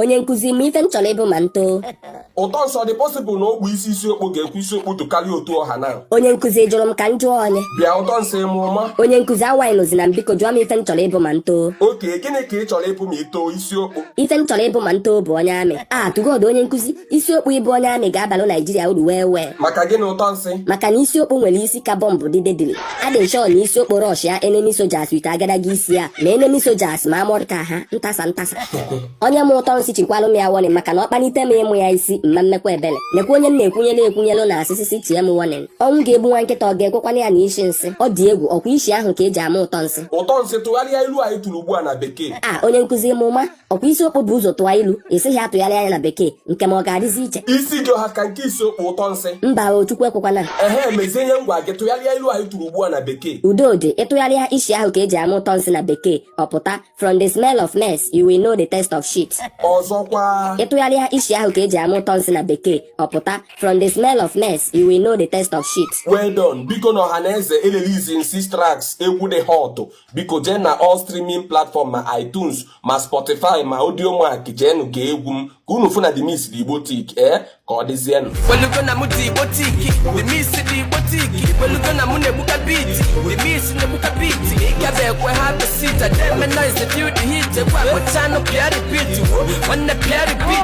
Onye nkụzi m, ife m chọrọ ịbụ ma m too. Ụtọ nsọ dị possible na ogbu isi isiokpo ga-ekwu isiokpo tokarịa otu ọha na. Onye nkụzi, jụrụ m ka m jụọ onye. Bịa, ụtọ nsọ, ịmụ ụma. Onye nkụzi, awaịnụzi na m, biko jụọ m ife m chọrọ ịbụ ma m too. Oke, gịnị ka ị chọrọ ịbụ ma ị too, isiokpo? Ife m chọrọ ịbụ ma m too bụ onye amị. A tụgodo, onye nkụzi, isiokpo, ịbụ onye amị ga-abalụ Naijiria uru wee wee. Maka gịnị, ụtọ nsị? Maka na isiokpo nwere isi ka bọmbụ dị deadly. Adị sure na isiokpo rush ya enemy soldiers with agadaga isi ya ma enemy soldiers ma amọrịka ha ntasa ntasa. Onye m ụtọ nsị chikwalụ m ya warning, maka na ọ kpalite m ịmụ ya isi mma mmekwa ebele. Nekwa onye m na-ekwunyelu ekwunyelu na asịsịsị tie m warning. Ọnwụ ga-egbu nwa nkịta, ọ ga-ekwekwana ya na isi nsị ọ dị egwu. Ọkwa isi ahụ ka eji ama ụtọ nsị. Ụtọ nsị, tụgharịa ilu anyị tụrụ ugbu a na Bekee. A, onye nkụzi, ịma ụma, ọkwa isiokpo bụ ụzọ tụọ ilu, esighị atụgharị anya na Bekee nke ma ọ ga-adịzi iche. Isi gị ọha ka nke isiokpo, ụtọ nsị? Mba o, Chukwu ekwekwana. Ehe, mezie ihe ngwa gị, tụgharịa ilu anyị tụrụ ugbu a na Bekee. Udo dị. Ịtụgharịa isi ahụ ka eji ama ụtọ nsị na Bekee, ọ pụta, "From the smell of mess you will know the taste of shit." Ọzọkwa. Ịtụgharịa isi ahụ ka eji ama ụtọ nsị na Bekee, ọ pụta, "From the smell of mess you will know the taste of shit." Well done. Biko na ọha na eze, elelizi nsi tracks egwu dị hot. Biko jee na all streaming platform, ma iTunes, ma Spotify, ma Audiomack, jeenụ gee egwu m ka unu fụ na the miss dị Igbotic. Ee, ka ọ dịzienụ. Welugo na mụ dị Igbotic, the miss dị Igbotic. Welugo na mụ na-egbuka beat, the miss na-egbuka beat. Ịgaba ekwe ha besit, ademe noise, feel the heat. Ekwe akpụchanụ pịa repeat, wo nwanne pịa repeat.